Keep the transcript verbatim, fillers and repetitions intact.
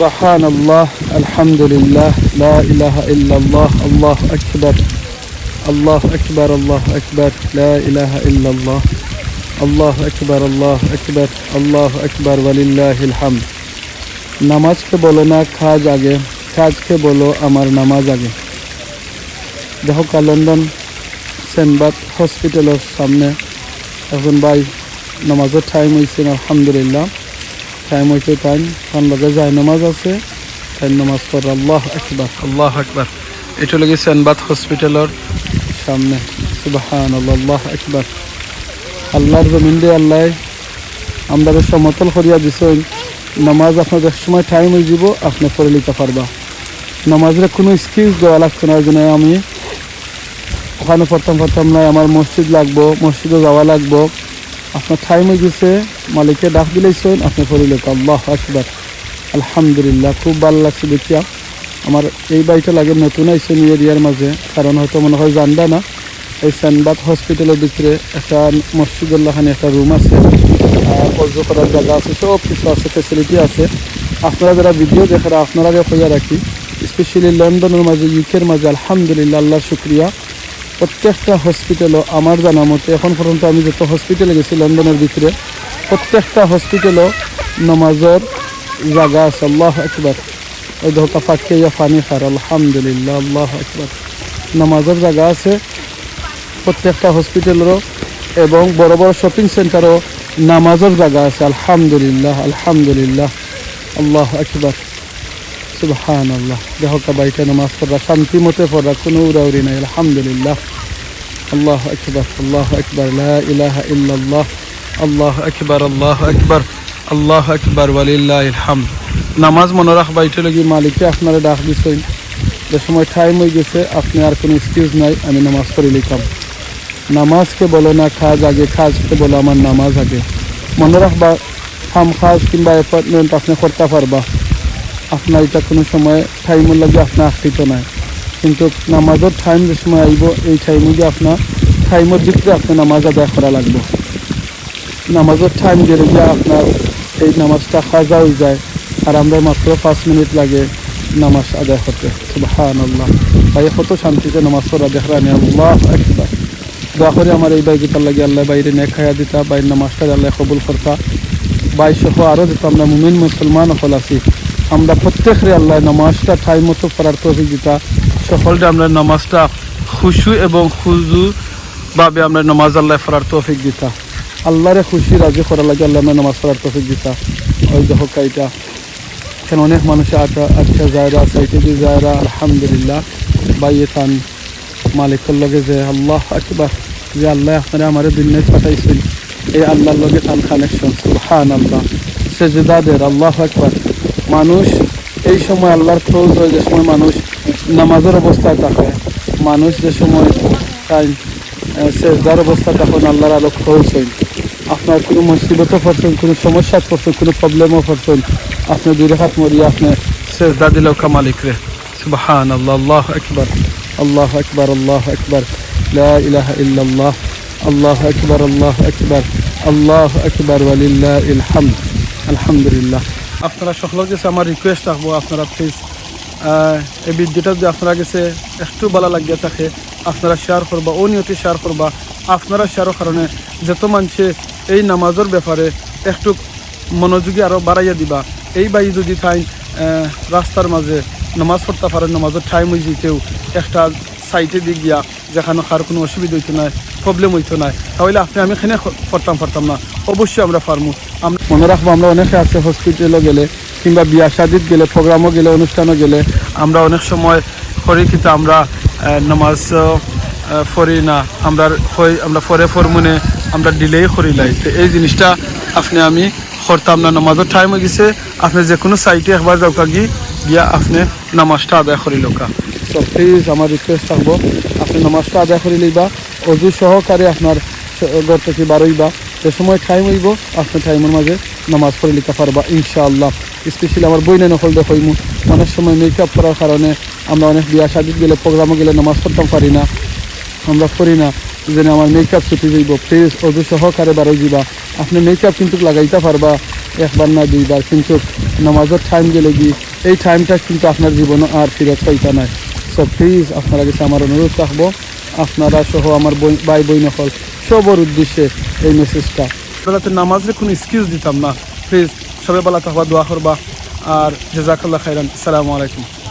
سبحان الله، الحمد لله، لا إله إلا الله، الله أكبر، الله أكبر، الله أكبر، لا إله إلا الله، الله أكبر، الله أكبر، الله أكبر، ولله الحمد। নামাজকে বলো না কাজ আগে, কাজকে বলো আমার নামাজ আগে। দেখো কা লন্ডন সেন্ট বার্থ হসপিটালর সামনে একজন ভাই, নামাজর টাইম অইছে, আলহামদুলিল্লাহ, টাইম অইছে, তাইন তান লগে যায় নামাজ আছে, তাইন নামাজ পড়রা। আল্লাহ আকবার, আল্লাহ আকবার। এটা লাগি সেন্ট বার্থ হসপিটালর সামনে। সুবহানাল্লাহ, আল্লাহ আকবার। আল্লাহর জমিন দে আল্লাহ আমরারে সমতল করিয়া দিছইন। নামাজ আপনার যে সময় টাইম অই যাব, আপনি পড়ি লইতা পারবা। নামাজরে কোনো এক্সকিউজ দেওয়া লাগতো না, যেন আমি ওখানো পড়তাম পারতাম না, আমার মসজিদ লাগবো, মসজিদো যাওয়া লাগবো। আপনার টাইম অই গেছে, মালিকে ডাক দিলাইছইন, আপনি পড়ি লইতা। আল্লাহ আকবার, আলহামদুলিল্লাহ। খুব ভালা লাগছে দেখিয়া। আমার এই ভাইটা লাগে নতুন আইছইন এই এরিয়ার মাঝে, কারণ হয়তো মনে হয় জানরা না। এই সেন্ট বার্থ হসপিটালর ভিতরে একটা মসজিদর লাখানি একটা রুম আছে, আর অজু করার জাগা আছে, সব কিছু আছে, ফেসিলিটি আছে। আপনারা যারা ভিডিও দেখরা, আপনারারে কইয়া রাখি, স্পেশালি লন্ডনর মাঝে, ইউকের মাঝে, আলহামদুলিল্লাহ, আল্লাহর শুকরিয়া, প্রত্যেকটা হসপিটালও আমার জানা মতে, এখন পর্যন্ত আমি যত হসপিটালে গেছি লন্ডনর ভিতরে, প্রত্যেকটা হসপিটালও নামাজর জাগা আছে। আল্লাহ আকবার। ওই দেখো, পাখিয়ে ইয়া পানি খার, আলহামদুলিল্লাহ, আল্লাহ আকবার। নামাজর জাগা আছে প্রত্যেকটা হসপিটালরও, এবং বড় বড় শপিং সেন্টারও নামাজর জাগা আছে। আলহামদুলিল্লাহ, আলহামদুলিল্লাহ, আল্লাহ আকবার, সুবহানাল্লাহ। দেখো কা ভাইটা নামাজ পড়রা, শান্তি মতে পড়রা, কোনো উড়াউড়ি নাই। আলহামদুলিল্লাহ, আল্লাহ আকবার, আল্লাহ আকবার, লা ইলাহা ইল্লাল্লাহ, আল্লাহ আকবার, আল্লাহ আকবার, আল্লাহ আকবার, ওয়ালিল্লাহিল হামদ। নামাজ মনো রাখবা, ইটা লাগি মালিকে আপনারে ডাক দিছইন। যে সময় টাইম অই গেছে, আপনি আর কোনো এক্সকিউজ নাই, আমি নামাজ পড়ি লইতাম। নামাজকে বলো না কাজ আগে, কাজকে বলো আমার নামাজ আগে। মনো রাখবা, কাম কাজ কিংবা অ্যাপয়েন্টমেন্ট আপনি করতা পারবা, আপনার ইটা কোনো সময় টাইমর লাগি আপনি আটকিত নাই। কিন্তু নামাজর টাইম যে সময় আইব, এই টাইমে গিয়া আপনার টাইমর ভিতরে আপনি নামাজ আদায় করা লাগবো। নামাজর টাইম গেলে গিয়া আপনার এই নামাজটা কাজা অই যায়, আর আমরা মাত্র পাঁচ মিনিট লাগে নামাজ আদায় করতে। সুবহানাল্লাহ। ভাই কত শান্তিতে নামাজ পড়রা দেখরা নি, আল্লাহু আকবার। দোয়া করি আমার এই ভাই কিতার লাগি আল্লাহ ভাইরে নেক হায়াত দিতা, ভাইর নামাজটা আল্লাহ কবুল করতা। ভাই সহ আরও যত আমরা মুমিন মুসলমান অকল আছি, আমরা প্রত্যেকরে আল্লাহ নামাজটা টাইম মতো পড়ার তৌফিক দিতা। সকলরে আমরা নামাজটা খুশু এবং খুজু ভাবে আমরা নামাজ আল্লাহ পড়ার তৌফিক দিতা। আল্লাহরে খুশি রাজি করার লাগি আল্লাহ আমরা নামাজ পড়ার তৌফিক দিতা। ওই দেখো কাইটা, এখানে অনেক মানুষ আটা আটকা যায়রা, সাইডে দিয়ে যায়রা, আলহামদুলিল্লাহ। ভাই এখান মালিকর লগে যে আল্লাহ আকবার, যে আল্লাহ আপনারে আমারে দুনিয়াত পাঠাইছইন, এই আল্লাহর লগে তান কানেকশন, সুবহানাল্লাহ। সেজদা দের, আল্লাহ আকবার। মানুষ এই সময় আল্লাহর খোঁজ হয়, যে সময় মানুষ নামাজর অবস্থায় থাকে, মানুষ যে সময় তাই, আহ, সেজদার অবস্থা তখন আল্লাহর আরো খোঁজ হয়। আপনার কোনো মুসিবতও পড়ছেন, কোনো সমস্যা পড়ছেন, কোনো প্রবলেমও পড়ছেন, আপনি দুই রাকাত মরিয়া আপনি সেজদা দিলেও কা মালিকরে। সুবহানাল্লাহ, আল্লাহু আকবার, আল্লাহু আকবার, আল্লাহু আকবার, লা ইলাহা ইল্লাল্লাহ, আল্লাহু আকবার, আল্লাহু আকবার, আল্লাহু আকবার, ওয়ালিল্লাহিল হামদ। আলহামদুলিল্লাহ। আপনারা সকলের কাছে আমার রিকোয়েস্ট রাখবো, আপনারা প্লিজ, আহ, এই ভিডিওটা যদি আপনারা গেছে একটু ভালা লাগিয়া থাকে, আপনারা শেয়ার করবা, ও নিয়তে শেয়ার করবা। আপনারা শেয়ারর কারণে যত মানষে এই নামাজর ব্যাপারে একটু মনোযোগী আরো বাড়াইয়া দিবা। এই ভাই যদি তাই, আহ, রাস্তার মাঝে নামাজ পড়তা পারেন, নামাজর টাইম অই যাইতেউ একটা সাইডে দি গিয়া, যেখানো কার কোনো অসুবিধা অইতো নায়, প্রবলেম অইতো নায়, তাহলে আপনি আমি এখানে খ-, পড়তাম পারতাম না। অবশ্যই আমরা পারমু। আম-, মনো রাখবো, আমরা অনেকে আছে হসপিটালো গেলে কিংবা বিয়া শাদিত গেলে, প্রোগ্রামও গেলে, অনুষ্ঠানও গেলে, আমরা অনেক সময় করি কিন্তু আমরা, আহ, নামাজ, আহ, পড়ি না, আমরা কই আমরা পরে পড়মুনে, আমরা ডিলেই করিলাই। তো এই জিনিসটা আপনি আমি করতাম না। নামাজর টাইম অই গেছে, আপনি যে কোনো সাইডে একবার যাউকা গি-, গিয়া আপনি নামাজটা আদায় করি লউকা। তো প্লিজ আমার রিকোয়েস্ট থাকবো, আপনি নামাজটা আদায় করি লইবা, অজু সহকারে আপনার স-, ঘর থাকি বারইবা, যে সময় টাইম অইবো, আপনি টাইমর মাঝে নামাজ পড়ি লইতা পারবা ইনশাআল্লাহ। স্পেশালি আমার বইনাইন অকলরে কইমু, অনেক সময় মেকআপ করার কারণে আমরা অনেক বিয়া শাদিত গেলে, প্রোগ্রামও গেলে নামাজ পড়তাম পারি না, আমরা পড়ি না, যেন আমার মেকআপ ছুটি যাইবো। প্লিজ অজু সহকারে বারই যিবা। আপনি মেকআপ কিন্তু লাগাইতা পারবা একবার না দুইবার, কিন্তু নামাজর টাইম গেলে গি এই টাইমটা কিন্তু আপনার জীবনও আর ফিরত পাইতা নায়। সো প্লিজ, আপনারা কাছে আমার অনুরোধ থাকবো, আপনারা সহ আমার বই-, ভাই বইন অকল সবর উদ্দেশ্যে এই মেসেজটা। রাতে নামাজরে কোনো এক্সকিউজ দিতাম না। প্লিজ, সবে ভালা থাকবা, দোয়া করবা। আর জাযাকাল্লাহ খাইরান। আসসালামু আলাইকুম।